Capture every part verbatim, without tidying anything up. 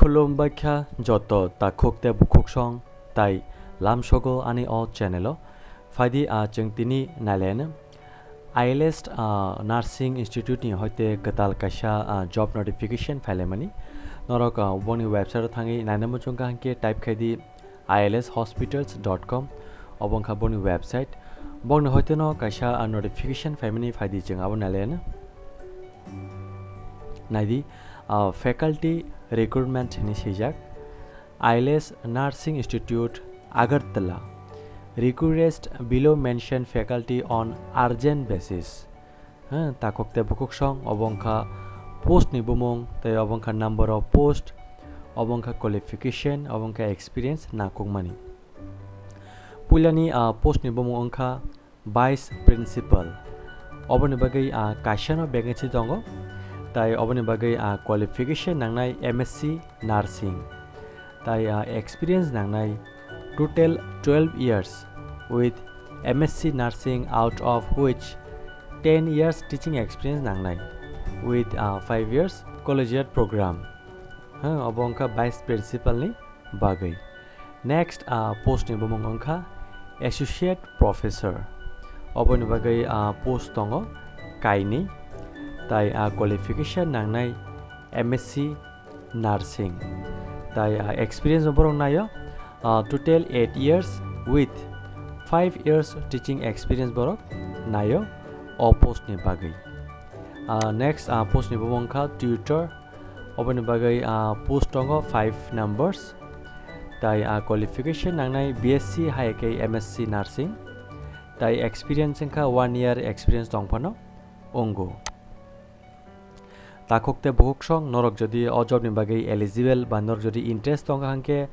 Khulumbaikha joto takhuk tei bukhuksong tai lamsogo ani o channel o. Phaidi, ah, chwng tini nailaino I L S, ah, Nursing Institute ni hoite kwtal kaisa, ah, job notification phailaimani. Norok, ah, boni website o thangwi naina muchungkha hwnkhe type khaidi I L S hospitals dot com. Obo wngkha boni website. Bongni hoiteno kaisa, ah, notification phaimani, phaidi chwng abo nailaino. Naidi, ah, faculty recruitment hinwi swijak. I L S Nursing Institute, Agartala. Request below mentioned faculty on urgent basis. Ha, takhuk tei bukhuksong, obo wngkha post ni bumung, tei obo wngkha number of post, obo wngkha qualification, obo wngkha experience nangkukmani. Puilani, ah, post ni bumung wngkha Vice Principal. Oboni bagwi, ah, kaisano vacancy tongo, tai oboni bagwi, ah, qualification nangnai M S C Nursing. Tai, ah, experience nangnai total twelve years with M S C Nursing, out of which ten years teaching experience nangnai with, ah, five years collegiate program. Ha, obo wngkha Vice Principal ni bagwi. Next, ah, post ni bumung wngkha Associate Professor. Oboni bagwi, ah, post tongo kainwi. Tai, ah, qualification nangnai M S C Nursing. Tai, ah, experience bo borok naio, ah, total eight years with five years teaching experience borok naio o post ni bagwi. Ah, next, ah, post ni bumung wngkha tutor. Oboni bagwi, ah, post tongo five numbers. Tai, ah, qualification nangnai B S C hai khe M S C Nursing. Tai experience wngkha one year experience tongphano wngo. Takhuk tei bukhuksong norok jodi o job ni bagwi eligible ba norok jodi interest tongkha hwnkhe,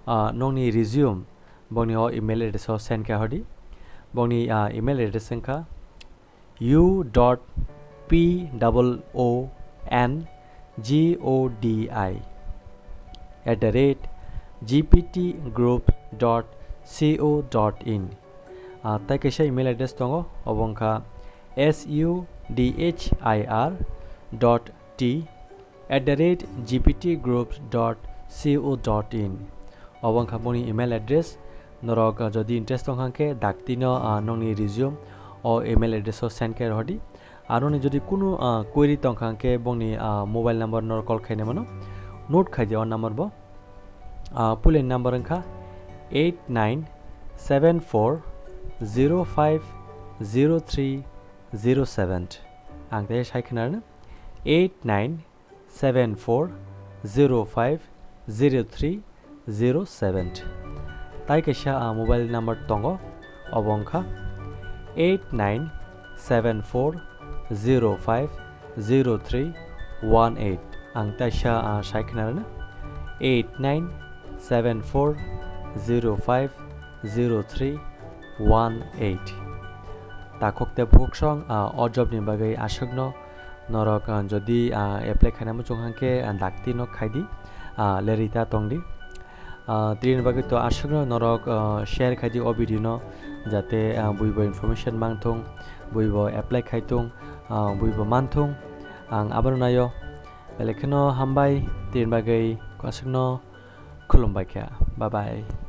ah, nokni resume bongni o email address o send khe hodi. Bongni, ah, email address wngkha u dot p double o n g o d i at the rate g p t group dot c o dot in. Ah, tai kaisa email address tongo, obo wngkha s u d h i r dot t at the rate g p t groups dot c o dot in. Obo wngkha boni email address. Norok, ah, jodi interest tongkha hwnkhe daktino, ah, nokni resume o email address o send khe rohordi. Aroni jodi kunu, ah, query tongkha hwnkhe bongni, ah, mobile number norok call khaina mano. Note khaidi o number bo. Ah, puilani number wngkha eight nine seven four zero five zero three zero seven. Ang tei sai khna rwno, eight nine seven four zero five zero three zero seven. Tai kaisa, ah, mobile number tongo, obo wngkha eight nine seven four zero five zero three one eight. Ang taisa, ah, sai khna rwno, eight nine seven four zero five zero three one eight. Takhuk tei bukhuksong, ah, o job ni bagwi aswkno norok, ah, jodi, ah, apply khaina muchung hwnkhe, ah, daktino khaidi, ah, lerita tongdi. Ah, tini bagwi to aswkno norok, ah, share khaidi o video no, jate, ah, buibo information mangthung, buibo apply khaitung, ah, buibo manthung. Ang abono naio. Belai kheno hambai, tini bagwi aswkno khulumbai kha. Bye bye.